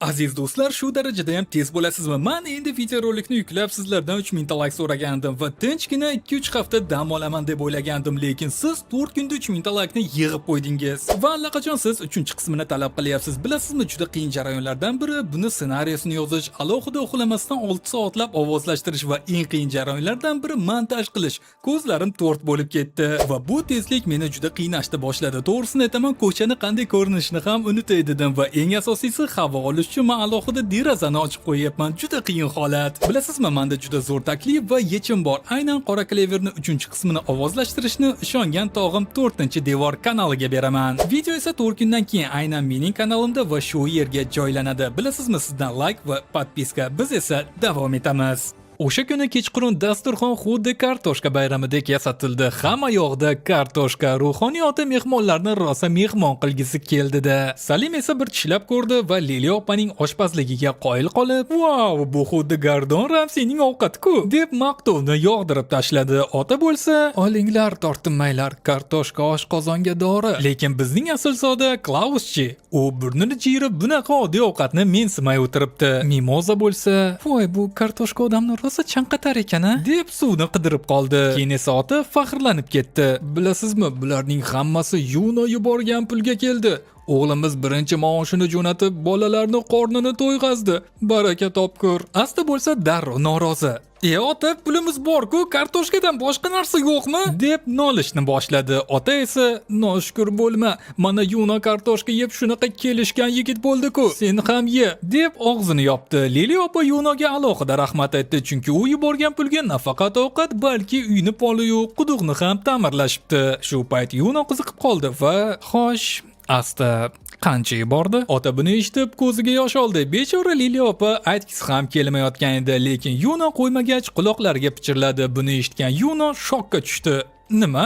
Aziz do'stlar, shu darajada ham tez bo'lasizmi? Man endi videorolikni yuklab, sizlardan 3000 ta layk so'ragandim va tinchgina 2-3 hafta dam olaman deb o'ylagandim, lekin siz 4 kunda 3000 ta laykni yig'ib qo'ydingiz. Va allaqachon siz 3-qismini talab qilyapsiz. Bilasizmi, juda qiyin jarayonlardan biri buni ssenariysini yozish, alohida uxlamasdan 6 soatlab ovozlashtirish va eng qiyin jarayonlardan biri montaj qilish. Ko'zlarim to'rt bo'lib ketdi va bu tezlik meni juda qiynashni boshladi. To'g'risini aytaman, ko'chani qanday ko'rinishini ham unutay dedim va eng asosiysi, havo olish uchun man alohida derazani ochib qo'yyapman. Juda qiyin holat. Bilasizmi, menda juda zo'r taklif va yechim bor. Aynan Qora Kleverni 3-qismini ovozlashtirishni ishongan tog'im 4 devor kanaliga beraman. Video esa 4 kundan keyin aynan mening kanalimda va shu yerga joylanadi. Bilasizmi, sizdan layk va подписка. Biz esa davom etamiz. O'sha kuni kechqurun dasturxon xuddi kartoshka bayramidek yasatildi. Hamma yoqda kartoshka. Ruhoniy ota mehmonlarni rosa mehmon qilgisi keldi-da. Salim esa bir tishlab ko'rdi va Liliya opaning oshpazligiga qoyil qolib, "Vau, bu xuddi Gordon Ramsayning ovqati-ku" deb maqtovni yog'dirib tashladi. Ota bo'lsa, "Olinglar, tortinmanglar, kartoshka oshqozonga dori." Lekin bizning aslzoda Klauschi, u burnini jiyirib, bunaqa oddiy ovqatni mensimay o'tiribdi. Mimoza bo'lsa, "Voy, bu kartoshka odamni rosa chanqatar ekan a?" deb suvni qidirib qoldi. Keyin esa ota faxrlanib ketdi. "Bilasizmi, bularning hammasi Yuno yuborgan pulga keldi. O'g'limiz birinchi maoshini jo'natib, bolalarni qornini to'yg'azdi. Baraka topkur." Asta bo'lsa darrov norozi. "E ota, pulimiz bor-ku, kartoshkadan boshqa narsa yo'qmi?" deb nolishni boshladi. Ota esa, "Noshukur bo'lma. Mana Yuno kartoshka yeb shunaqa kelishgan yigit bo'ldi-ku. Sen ham ye", deb og'zini yopdi. Lili opa Yunoga alohida rahmat aytdi, chunki u yuborgan pulga nafaqat ovqat, balki uyni poli-yu quduqni ham ta'mirlashibdi. Shu payt Yuno qiziqib qoldi va "Xo'sh, Asta qancha yubordi?" Ota buni eshitib, ko'ziga yosh oldi. Bechora Lili opa aytgisi ham kelmayotgan edi, lekin Yuno qo'ymagach, quloqlariga pichirladi. Buni eshitgan Yuno shokka tushdi. "Nima?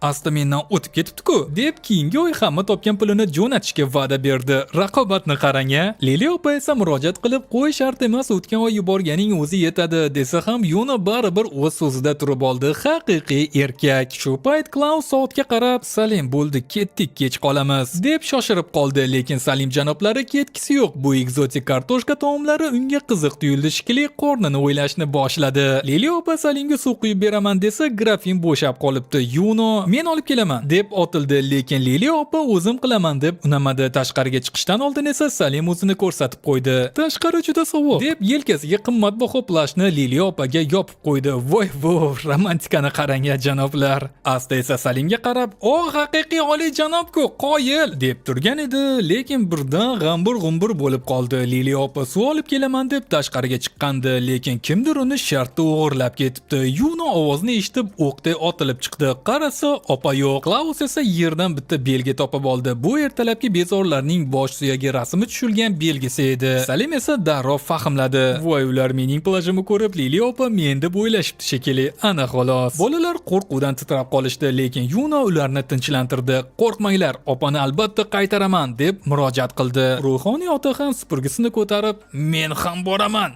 Asta mendan o'tib ketibdi-ku", deb keyingi oy hamma topgan pulini jo'natishga va'da berdi. Raqobatni qarang a. Lili opa esa murojaat qilib, "Qo'y, shart emas, o'tgan oy yuborganing o'zi yetadi", desa ham, Yuno baribir o'z so'zida turib oldi. Haqiqiy erkak. Shu payt Klaus soatga qarab, "Salim, bo'ldi, ketdik, kech qolamiz", deb shoshirib qoldi, lekin Salim janoblari ketgisi yo'q. Bu ekzotik kartoshka taomlari unga qiziq tuyuldi shekilli, qornini o'ylashni boshladi. Lili opa Salimga suv quyib beraman desa, grafin bo'shab qolibdi. Yuno "Men olib kelaman", deb otildi, lekin Lili opa "O'zim qilaman", deb unamadi. Tashqariga chiqishdan oldin esa Salim o'zini ko'rsatib qo'ydi. "Tashqari juda sovuq", deb yelkasiga qimmatbaho plashni Lili opaga yopib qo'ydi. Voy vo, romantikani qarang a, janoblar. Asta esa Salimga qarab, "O, haqiqiy oliy janobku, qoyil", deb turgan edi, lekin birdan g'ambur-g'umbur bo'lib qoldi. Lili opa suv olib kelaman deb tashqariga chiqqandi, lekin kimdir uni shartta o'g'irlab ketibdi. Yuno ovozni eshitib, o'qday otilib chiqdi. Qarasa, opa yo'q. Klaus esa yerdan bitta belgi topib oldi. Bu ertalabki bezorlarning bosh suyagi rasmi tushilgan belgisi edi. Salim esa darrov fahmladi. "Voy, ular mening plashimni ko'rib, Lili opa men deb o'ylashibdi shekilli. Ana xolos." Bolalar qo'rquvdan titrab qolishdi, lekin Yuno ularni tinchlantirdi. "Qo'rqmanglar, opani albatta qaytaraman", deb murojaat qildi. Ruhoniy ota ham supurgisini ko'tarib, "Men ham boraman",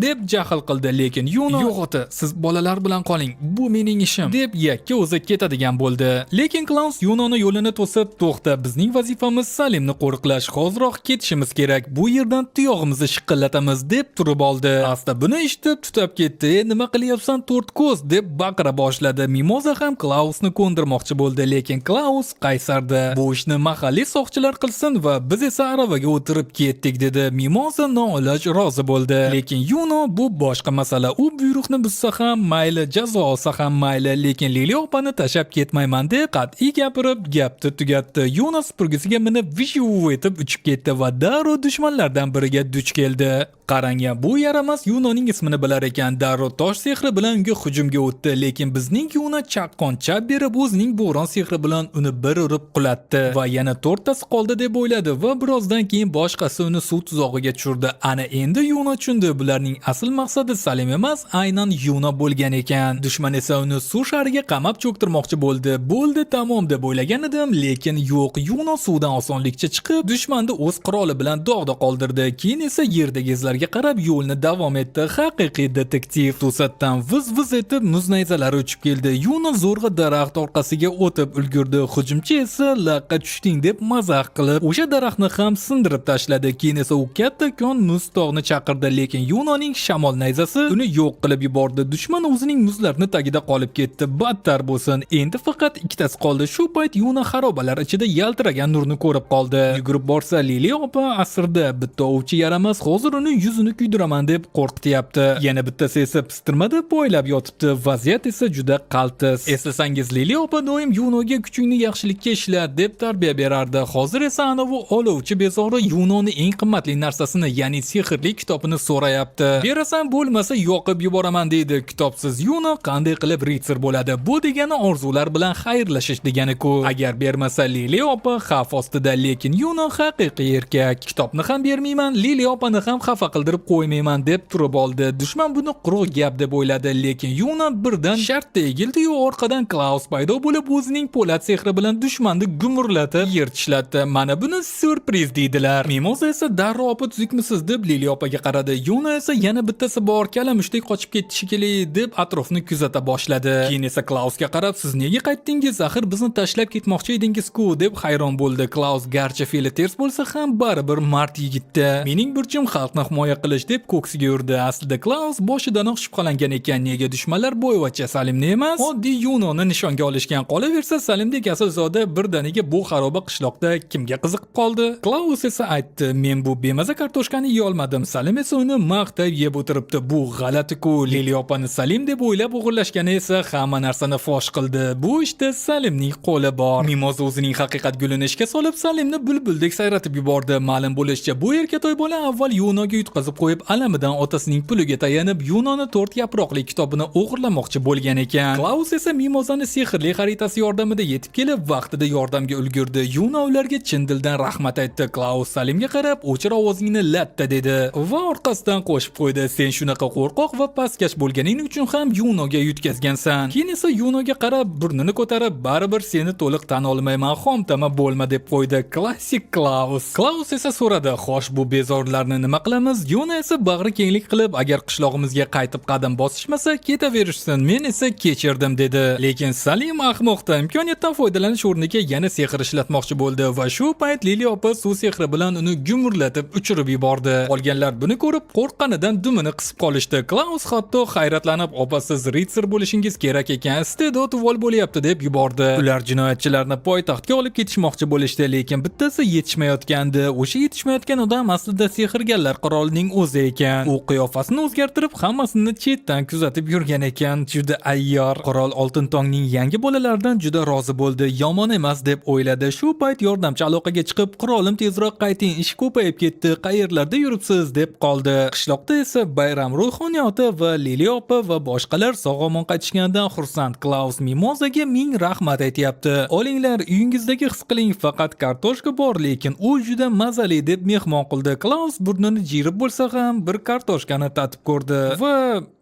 deb jahl qildi, lekin Yuno, "Yo'q ota, siz bolalar bilan qoling, bu mening ishim", deb yakka o'zi ketadigan bo'ldi. Lekin Klaus Yunoni yo'lini to'sib, "To'xta, bizning vazifamiz Salimni qo'riqlash, hoziroq ketishimiz kerak, bu yerdan tuyog'imizni shiqillatamiz", deb turib oldi. Asta buni eshitib tutab ketdi. "E, nima qilyapsan, to'rt ko'z?" deb baqira boshladi. Mimoza ham Klausni ko'ndirmoqchi bo'ldi, lekin Klaus qaysardi. "Bu ishni mahalliy soqchilar qilsin va biz esa aravaga o'tirib ketdik", dedi. Mimoza noiloj rozi bo'ldi. Lekin Yuno, bu boshqa masala. U buyruqni buzsa ham mayli, jazo olsa ham mayli, lekin Lili opani tashlab ketmayman, deb qat'iy gapirib, gapni tugatdi. Yuno supurgisiga minib, vishu etib uchib ketdi va darrov dushmanlardan biriga duch keldi. Qarang, bu yaramas Yunoning ismini bilar ekan, darrov tosh sehri bilan unga hujumga o'tdi, lekin bizning Yuno chaqqon chap berib, o'zining bo'ron sehri bilan uni bir urib qulatdi va yana to'rttasi qoldi deb o'yladi va birozdan keyin boshqasi uni suv tuzog'iga tushirdi. Ana endi Yuno tushundi, bularning asl maqsadi Salim emas, aynan Yuno bo'lgan ekan. Dushman esa uni suv shariga qamab cho'ktirmoqchi bo'ldi. Bo'ldi, tamom deb o'ylagan edim, lekin yo'q, Yuno suvdan osonlikcha chiqib, dushmanni o'z quroli bilan dog'da qoldirdi. Keyin esa yerdagi izlarga Nishonlarga qarab yo'lni davom etdi. Haqiqiy detektiv. To'satdan viz viz etib muz nayzalari uchib keldi. Yuno zo'rg'a daraxt orqasiga o'tib ulgurdi. Hujumchi esa laqqa tushding deb mazax qilib, o'sha daraxtni ham sindirib tashladi. Keyin esa u kattakon muz tog'ni chaqirdi, lekin Yunoning shamol nayzasi uni yo'q qilib yubordi. Dushman o'zining muzlarni tagida qolib ketdi. Battar bo'lsin. Endi faqat ikkitasi qoldi. Shu payt Yuna xarobalar ichida yaltiragan nurni ko'rib qoldi. Yugurib borsa, Lili opa asirda. Bitta ovchi yaramas hozir uni yuzini kuydiraman deb qo'rqityapti. Yana bittasi esa pistirmada poylab yotibdi. Vaziyat esa juda qaltis. Eslasangiz, Lili opa doim Yunoga kuchingni yaxshilikka ishlat deb tarbiya berardi. Hozir esa anavi olovchi bezori Yunoni eng qimmatli narsasini, ya'ni sehrli kitobini so'rayapti. Berasan, bo'lmasa yoqib yuboraman deydi. Kitobsiz Yuno qanday qilib ritsar bo'ladi? Bu degani orzular bilan xayrlashish degani-ku. Agar bermasa, Lili opa xavf ostida, lekin Yuno haqiqiy erkak. Kitobni ham bermayman, Lili opani ham xafa qildirib qo'ymayman deb turib oldi. Dushman buni quruq gap deb o'yladi, lekin Yuno birdan shartta egildi-yu, orqadan Klaus paydo bo'lib, o'zining po'lat sehri bilan dushmanni gumurlatib yer tishlatdi. Mana buni syurpriz deydilar. Mimoza esa darrov opa tuzukmisiz deb Lili opaga qaradi. Yuno esa yana bittasi bor, kalamushdek qochib ketdi shekilli deb atrofni kuzata boshladi. Keyin esa Klausga qarab, siz nega qaytdingiz? Axir bizni tashlab ketmoqchi edingiz-ku deb hayron bo'ldi. Klaus garchi fe'li ters bo'lsa ham baribir mard yigitda. Mening burchim xalqni himoya qilish deb ko'ksiga urdi. Aslida Klaus boshidanoq shubhalangan ekan, nega dushmanlar boyvachcha Salimni emas, oddiy Yunoni nishonga olishgan. Qolaversa, Salimdek aslzoda birdaniga bu xaroba qishloqda kimga qiziqib qoldi? Klaus esa aytdi, men bu bemaza kartoshkani yeyolmadim. Salim esa uni maqtab yeb o'tiribdi. Bu g'alati-ku. Lili opani Salim deb o'ylab o'g'irlashgani esa hamma narsani fosh qildi. Bu ishda Salimning qo'li bor. Mimoza o'zining haqiqat gulini ishga solib, Salimni bulbuldek sayratib yubordi. Ma'lum bo'lishicha, bu erkatoy bola avval Yunoga yutqazib qo'yib, alamidan otasining puliga tayanib, Yunoni to'rt yaproqli kitobini o'g'irlamoqchi bo'lgan ekan. Klaus esa Mimozani sehrli xaritasi yordamida yetib kelib, vaqtida yordamga ulgurdi. Yuno ularga chin dildan rahmat aytdi. Klaus Salimga qarab, o'chir ovozingni latta dedi va orqasidan qo'shib qo'ydi. Sen shunaqa qo'rqoq va pastkash bo'lganing uchun ham Yunoga yutqazgansan. Keyin esa Yunoga qarab, burnini ko'tarib, baribir seni to'liq tan olmayman, xomtama bo'lma deb qo'ydi. Klassik Klaus. Klaus esa so'radi, xo'sh, bu bezorlarni nima qilamiz? Yuna esa bag'ri kenglik qilib, agar qishlog'imizga qaytib qadam bosishmasa, ketaverishsin, men esa kechirdim dedi. Lekin Salim ahmoqda imkoniyatdan foydalanish o'rniga yana sehr ishlatmoqchi bo'ldi va shu payt Lili opa suv sehri bilan uni gumurlatib uchirib yubordi. Qolganlar buni ko'rib, qo'rqqanidan dumini qisib qolishdi. Klaus hatto hayratlanib, opa siz ritsar bo'lishingiz kerak ekan, iste'dod uvol bo'lyapti deb yubordi. Ular jinoyatchilarni poytaxtga olib ketishmoqchi bo'lishdi, lekin bittasi yetishmayotgandi. O'sha yetishmayotgan odam aslida sehrgarlar qirolining o'zi ekan. U qiyofasini o'zgartirib, hammasini chetdan kuzatib yurgan ekan. Juda ayyor. Qirol Oltin Tongning yangi bolalaridan juda rozi bo'ldi. Yomon emas deb o'yladi. Shu payt yordamchi aloqaga chiqib, "Qirolim, tezroq qayting, ish ko'payib ketdi, qayerlarda yuribsiz?" deb qoldi. Qishloqda esa bayram, ruhoniyoti va Lili opa va boshqalar sog'-omon qaytishganidan xursand. Klaus Mimozaga ming rahmat aytyapti. "Olinglar, uyingizdagi his qiling, faqat kartoshka bor, lekin u juda mazali" deb mehmon qildi. Klaus burnini jiyirib bo'lsa ham bir kartoshkani tatib ko'rdi va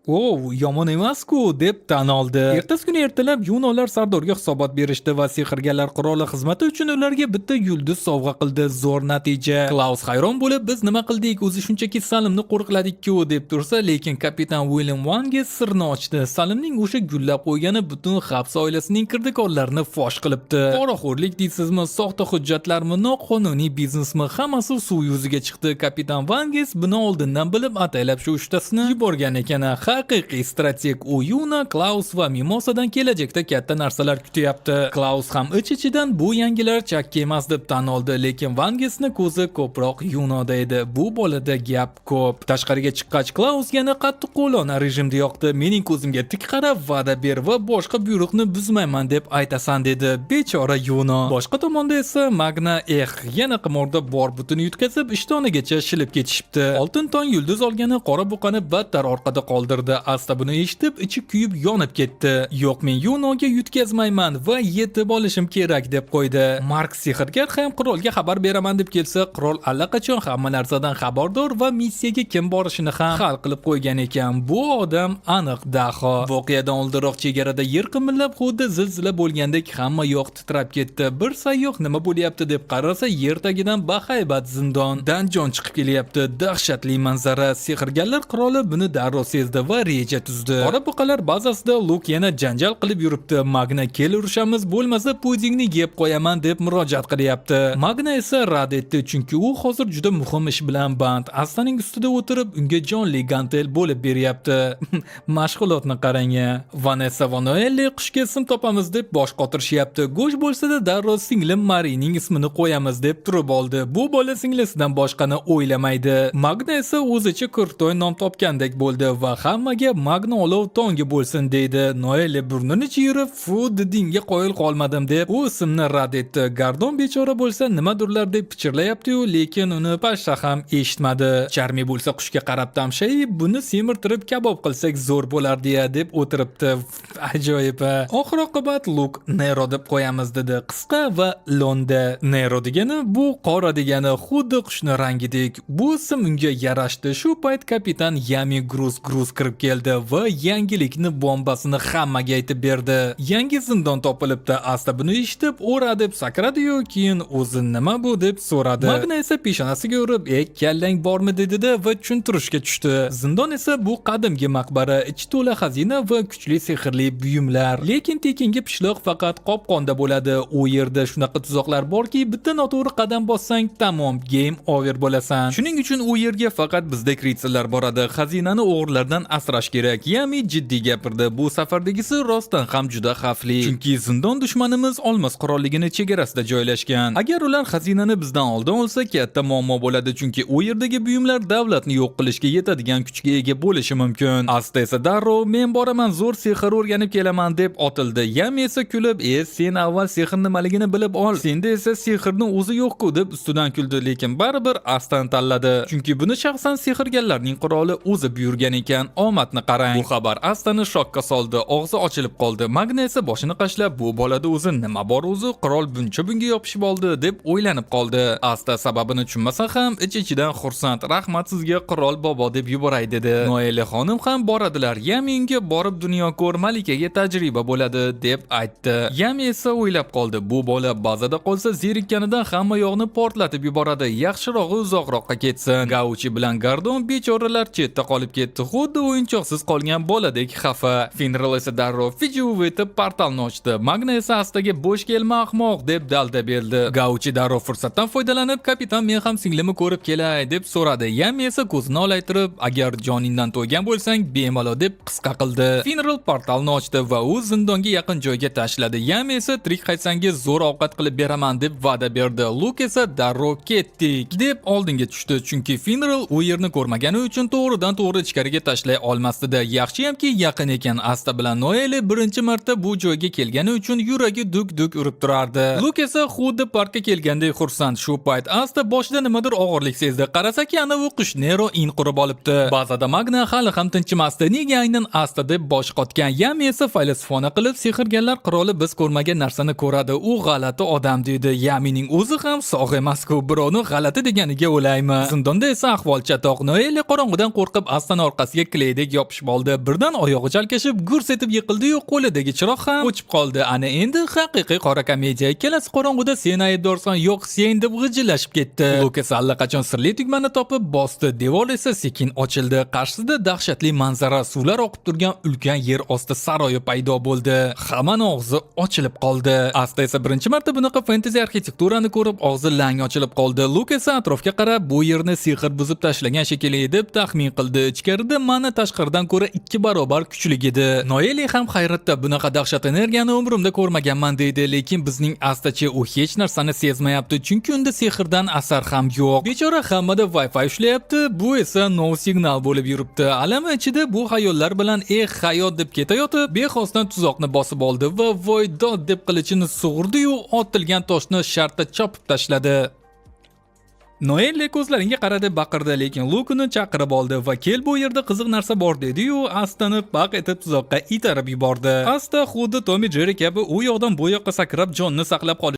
"O, yomon emas-ku" deb tan oldi. Ertasi kuni ertalab yunolar sardorga hisobot berishdi va sehrgarlar qiroli xizmati uchun ularga bitta yulduz sovg'a qildi. Zo'r natija. Klaus hayron bo'lib, "Biz nima qildik? O'zi shunchaki Salimni qo'riqladik-ku" deb tursa, lekin kapitan William Wange sirni ochdi. Salimning o'sha gullab qo'ygani butun Xabs oilasining kirdikorlarini fosh qilibdi. Poraxo'rlik deysizmi, soxta hujjatlarmi, noqonuniy biznesmi, hammasi suv yuziga chiqdi. Kapitan Vanges buni oldindan bilib, ataylab shu uchtasini yuborgan ekan. Haqiqiy strateg u Yuna, Klaus va Mimosadan kelajakda katta narsalar kutyapti. Klaus ham ich-ichidan bu yangilar chakki emas deb tan oldi, lekin Vangesni ko'zi ko'proq Yunoda edi. Bu bolada gap ko'p. Tashqariga chiqqach Klaus yana qattiqqo'lona rejimda yoqdi. "Mening ko'zimga tik qarab va'da ber va boshqa buyruqni buzmayman deb aytasan" dedi. Bechora Yuno. Boshqa tomonda esa Magna eh, yana qimorda bor butuni yutqazib, ishtonigacha shilib ketishibdi. Oltin tong yulduz olgani qora buqani battar orqada qoldirdi. o'ldirdi. Asta buni eshitib, ichi kuyib yonib ketdi. Yo'q, men Yunoga yutkazmayman va yetib olishim kerak, deb qo'ydi. Mark sehrgar ham qirolga xabar beraman deb kelsa, qirol allaqachon hamma narsadan xabardor va missiyaga kim borishini ham hal qilib qo'ygan ekan. Bu odam aniq daho. Voqeadan oldinroq chegarada yer qimirlab, xuddi zilzila bo'lgandek hamma yoq titrab ketdi. Bir sayyoh nima bo'lyapti deb qarasa, yer tagidan bahaybat zindon, donjon chiqib kelyapti. Dahshatli manzara. Sehrgarlar qiroli buni darrov sezdi va reja tuzdi. Qora buqalar bazasida Luk yana janjal qilib yuribdi. Magna, "Kel, urushamiz, bo'lmasa pudingni yeb qo'yaman", deb murojaat qilyapti. Magna esa rad etdi, chunki u hozir juda muhim ish bilan band. Astaning ustida o'tirib, unga jonli gantel bo'lib beryapti. Mashg'ulotni qarang. Vanessa va Noelli qushga ism topamiz deb bosh qotirishyapti. Go'sht bo'lsa-da, darrov singlim Marining ismini qo'yamiz deb turib oldi. Bu bola singlisidan boshqani o'ylamaydi. Magna esa o'zicha крутой nom topgandek bo'ldi va hammaga "Magna olov tongi bo'lsin", deydi. Noelli burnini chiyirib, "Fu, didingga qoyil qolmadim", deb u ismni rad etdi. Gardon bechora bo'lsa nimadurlar deb pichirlayapti-yu, lekin uni pashsha ham eshitmadi. Charmi bo'lsa qushga qarab tamshayib, "Buni semirtirib kabob qilsak zo'r bo'lardi-ya", deb o'tiribdi. Ajoyib. Oxir oqibat Luk "Nero deb qo'yamiz", dedi. Qisqa va lo'nda. Nero degani bu qora degani, xuddi qushni rangidek. Bu ism unga yarashdi. Shu payt kapitan Yami Gruz Gruz kirib keldi va yangilikni bombasini hammaga aytib berdi. Yangi zindon topilibdi. Asta buni eshitib, "Ora!" deb sakradi-yu, keyin o'zi "Nima bu?" deb so'radi. Magna esa peshonasiga urib, "E, kallang bormi?" dedi va tushuntirishga tushdi. Zindon esa bu qadimgi maqbara, ichi to'la xazina va kuchli sehrli buyumlar. Lekin tekinga pishloq faqat qopqonda bo'ladi. U yerda shunaqa tuzoqlar borki, bitta noto'g'ri qadam bossang, tamom, game over bo'lasan. Shuning uchun u yerga faqat bizdek ritsarlar boradi. Xazinani o'g'rilardan asrash kerak. Yami jiddiy gapirdi. Bu safardagisi rostdan ham juda xavfli. Chunki zindon dushmanimiz Olmos qirolligini chegarasida joylashgan. Agar ular xazinani bizdan oldin olsa, katta muammo bo'ladi, chunki u yerdagi buyumlar davlatni yo'q qilishga yetadigan kuchga ega bo'lishi mumkin. Asta esa darrov, "Men boraman, zo'r sehr o'rganib kelaman", deb otildi. Yami esa kulib, "E, sen avval sehr nimaligini bilib ol. Senda esa sehrni o'zi yo'q-ku", deb ustidan kuldi, lekin baribir Astani tanladi. Chunki buni shaxsan sehrgarlarning qiroli o'zi buyurgan ekan. Omadni qarang. Bu xabar Astani shokka soldi, og'zi ochilib qoldi. Magna esa boshini qashlab, "Bu bolada o'zi nima bor o'zi, qirol buncha bunga yopishib oldi", deb o'ylanib qoldi. Asta sababini tushunmasa ham ich-ichidan xursand. "Rahmat sizga, qirol bobo", deb yuboray dedi. Noeli xonim ham boradilar. Yami unga, "Borib dunyo ko'r, malikaga tajriba bo'ladi", deb aytdi. Yami esa o'ylab qoldi. Bu bola bazada qolsa, zerikkanidan hamma yoqni portlatib yuboradi. Yaxshirog'i uzoqroqqa ketsin. Gauchi bilan Gardon bechoralar chetda qolib ketdi. Xuddi o'yinchoqsiz qolgan boladek xafa. Finril esa darrov fijuv etib portalni ochdi. Magna esa Astaga, "Bo'sh kelma, ahmoq", deb dalda berdi. Gauchi darrov fursatdan foydalanib, "Kapitan, men ham singlimni ko'rib kelay", deb so'radi. Yami esa ko'zini olaytirib, "Agar joningdan to'ygan bo'lsang, bemalol", deb qisqa qildi. Finril portalni ochdi va u zindonga yaqin joyga tashladi. Yami esa, "Tirik qaytsangiz, zo'r ovqat qilib beraman", deb va'da berdi. Luk esa darrov "Ketdik", deb oldinga tushdi, chunki Finril u yerni ko'rmagani uchun to'g'ridan to'g'ri ichkariga tashlay olmasdi. Yaxshiyamki, yaqin ekan. Asta bilan Noeli birinchi marta bu joyga kelgani uchun yuragi duk-duk urib turardi. Luk esa xuddi parkka kelgandek xursand. Shu payt Asta boshida nimadir og'irlik sezdi. Qarasaki, anavi qush Nero in qurib olibdi. Bazada Magna hali ham tinchimasdi. Nega aynan Asta deb bosh qotgan. Yami esa faylasufona qilib, "Sehrgarlar qiroli biz ko'rmagan narsani ko'radi. U g'alati odam", deydi. Yamining o'zi ham sog' emas-ku, birovni g'alati deganiga o'laymi? Zindonda esa ahvol chatoq. Noeli qorong'udan qo'rqib Astani orqasiga kleydek yopishib oldi. Birdan oyog'i chalkashib, gurs etib yiqildi-yu, qo'lidagi chiroq ham o'chib qoldi. Ana endi haqiqiy qora komediya. Ikkalasi qorong'uda "Sen aybdorsan", "Yo'q, sen", deb g'ijillashib ketdi. Luk esa allaqachon sirli tugmani topib bosdi. Devor esa sekin ochildi. Qarshisida dahshatli manzara, suvlar oqib turgan ulkan yer osti saroyi paydo bo'ldi. Hammani og'zi ochilib qoldi. Asta esa birinchi marta bunaqa fentezi arxitekturani ko'rib, og'zi lang ochilib qoldi. Luk esa atrofga qarab, bu yerni sehr buzib tashlagan shekilli deb taxmin qildi. Ichkarida mana tashqaridan ko'ra ikki barobar kuchli edi. Noeli ham hayratda, "Bunaqa dahshat energiyani umrimda ko'rmaganman", deydi, lekin bizning Astachi, u hech narsani sezmayapti, chunki unda sehrdan asar ham yo'q. Bechora hammada Wi-Fi ushlayapti, bu esa no signal bo'lib yuribdi. Alami ichida bu xayollar bilan "Eh, hayot" deb ketayotib, bexosdan tuzoqni bosib oldi va "Voy dod" deb qilichini sug'urdi-yu, otilgan toshni shartta chopib tashladi. Noelle ko'zlaringga qara deb baqirdi, lekin Luk uni chaqirib oldi va "Kel, bu yerda qiziq narsa bor" dedi-yu, Astani paq etib tuzoqqa itarib yubordi. Asta xuddi Tom va Jerri kabi u yoqdan bu yoqqa sakrab, jonni saqlab qolish